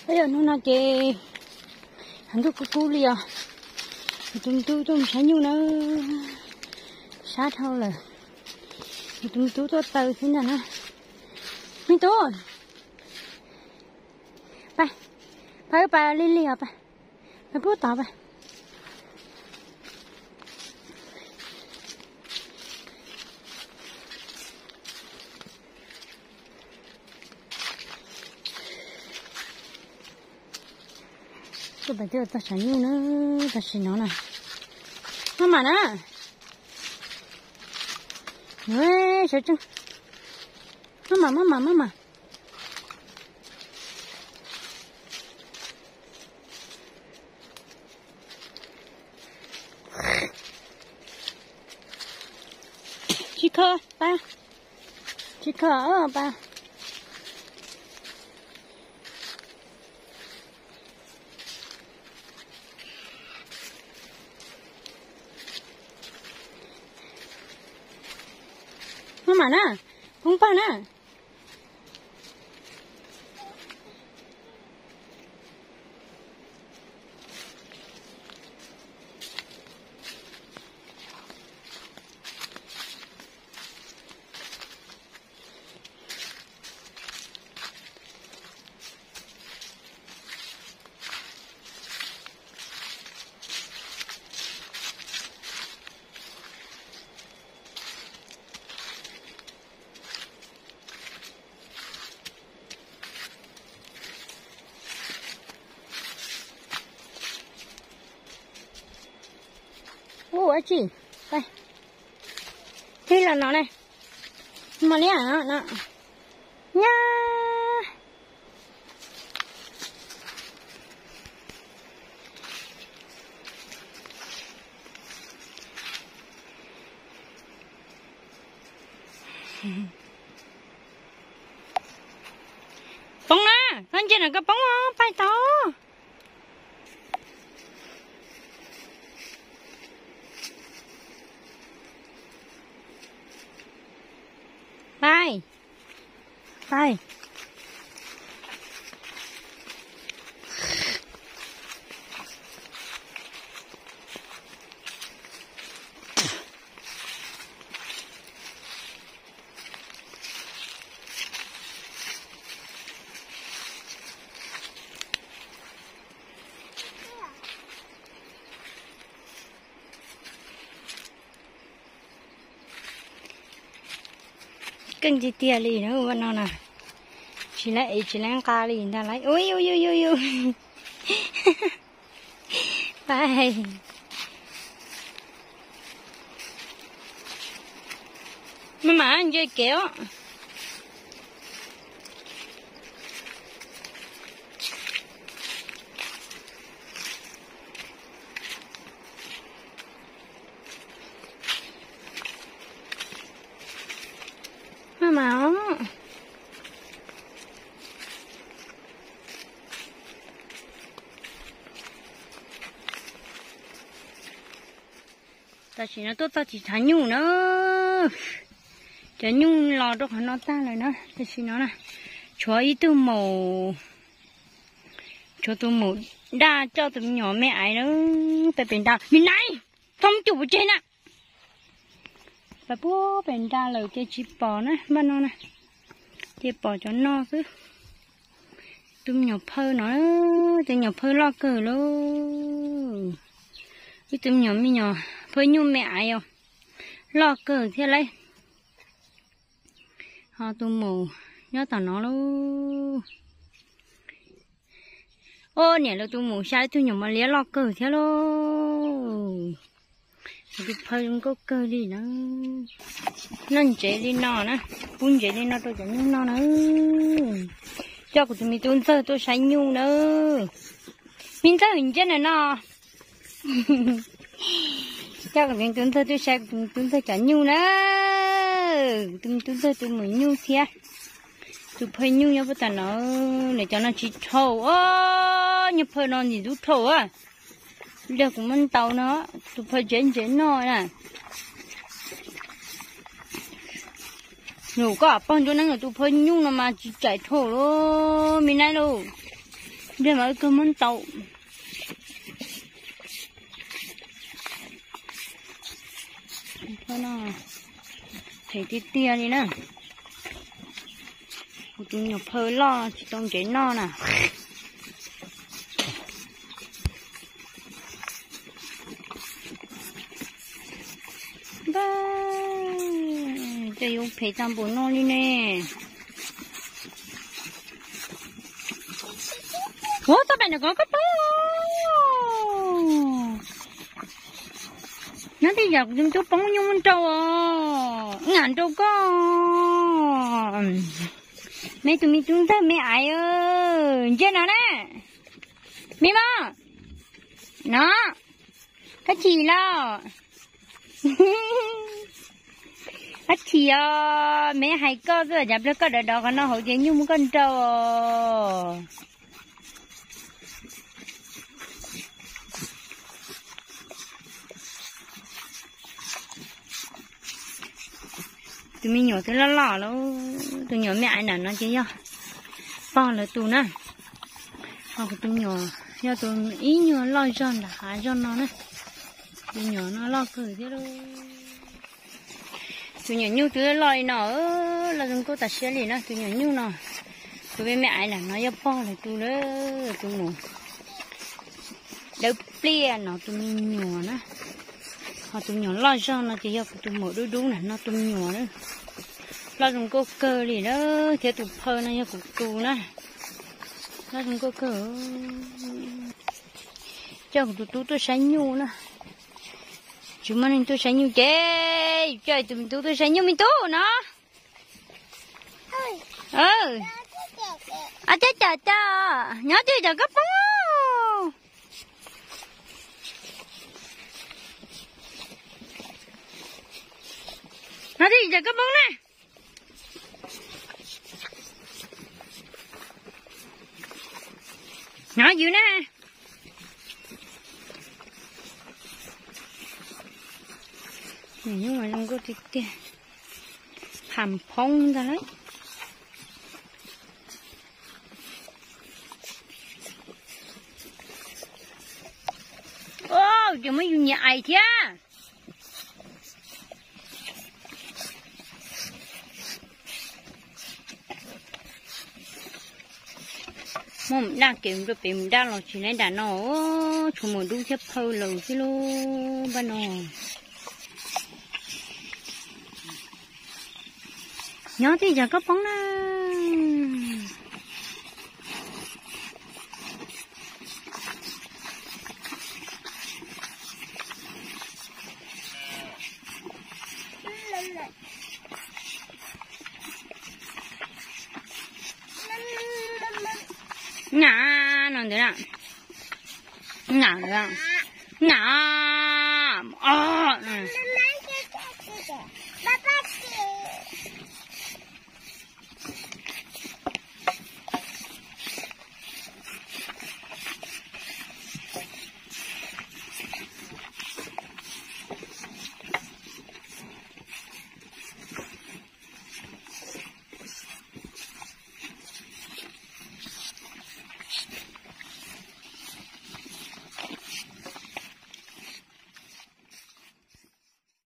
Yog hnub no ces ntuj kub kub li os. Kuv tus me tub tuaj mus saib nyuj na, sab dhau lawm. Kuv tus me tub tuaj taw xwb ntag na. Me tub, pab, pab, pab lig lig os, pab, pab pub tod pab. Tuaj pem twb txog tshav nyuj na, tam sim no na. Maj mam na. Sawv tsees. Maj mam, maj mam, maj mam. Tsis kho pab, tsis kho pab. Maj mam na, poob pag na. Ua tsi, pab, tig los no ne, mos liab no, nyab. Poob na, txhob ntsia ntawm koj poob os, pais tau. Pais, pais. Keej tiag tiag li na, ua no na, tsis laib ev tsis laib nqa li ntag lauj. Ui ui ui ui ui. Pais. Maj mam ntsia kev os. Maj mam os. Tam sim no tuaj txog tim tshav nyuj na. Cov nyuj los rau qhov no tag lawm na. Tam sim no na, tshuav ib tug maum, tshuav tus maum daj coj tus me nyuam me aiv na, pem pem nrad. Me naiv, txhob mus cuam pov tseg na. Pais puag pem nrad lawm ces tsis pom na, npaj no na, ces pom cov no xwb. Tus me nyuam phaw no, tus me nyuam phaw loj kawg lauj. Ib tug me nyuam, me nyuam phaw nyuj me aiv os, loj kawg thiab lauj. Ho tus maum nyob tom no lauj. Ob niam lawv tus maum xya ib tug nyuam mos liab loj kawg thiab lauj. Tus phaw zoo nkauj kawg li na. Noj ntsev li no na, pub ntsev li no rau cov nyuj noj na. Coj kuv tus me tub ntxawg tuaj saib nyuj na. Me ntxawg nceb na no. Coj kuv tus me tub ntxawg tuaj saib kuv tus me tub ntxawg cov nyuj na. Kuv tus me tub ntxawg tus maum nyuj thiab. Tus phaw nyuj nyob puag tom no, lawv cov no tsis dhau os, nyuag phaw no ntxim ntub dhau a. Dag kuv muab ntaus no, tus phaw ntsev ntsev noj na. Nus koj pog nruab neeb tus phaw nyuj no mas tsis txaus dhau lauj, me naiv lauj. Npleg mas wb kawg muab ntau. Phem tiag tiag li na. Kuv tus me nyuam phaw loj tsis tau ntsev noj na. Npawg, cas yuav phem tag npaum no li ne. Ua tau pem ntawm ko koj poob. Nyob twj ywm kuv tus me tub poob nyuj muab nrau os, ngam nrau koj. Me tus me tub ntxawg me aiv, ntsia no na. Me mos, no, koj chim los? Koj chim os, me hais koj xwb, cas pliag koj dov dov qhov no hauv ces nyuj muab koj nrau os. Tus me nyuam twb loj loj lawm, tus nyuam me aiv nram no ces yog pog lawv tus na. Ho kuv tus nyuam yog tus ib nyuag loj zog nram hav zog no na. Tus nyuam no loj kawg thiab lauj. Tus nyuam nyuj twb loj li no, loj zoo nkauj tas siab li na tus nyuam nyuj no. Tus me me aiv nram no yog pog lawv tus lawm, tus mus dawb pliaj no tus me nyuam na. Ho tus nyuam loj zog no ces yog kuv tus maum dub dub na no tus nyuam na. Loj zoo nkauj kawg li na, thiab tus phaw no yog kuv tus na. Loj zoo nkauj kawg. Coj kuv tus tub tuaj saib nyuj na. Tsis muaj neeg tuaj saib nyuj ces coj tus me tub tuaj saib nyuj me tub no. Ab, cov cas cas, nyob twj ywm cas koj poob. Nyob twj ywm cas koj poob na. Nyob ywm na. Nyuj mas zoo nkauj tiag tiag. Pham phoob ntag lauj. Ces muab yus nyiam ais thiab. Muab mus daj kev rau pem mus daj los tsis laib nram no, tshuav maum dub thiab phaw lawm xwb lauj npawg no. Nyob twj ywm cas koj poob na. Nam no ntawd na. Nam ntawd. Nam. Os.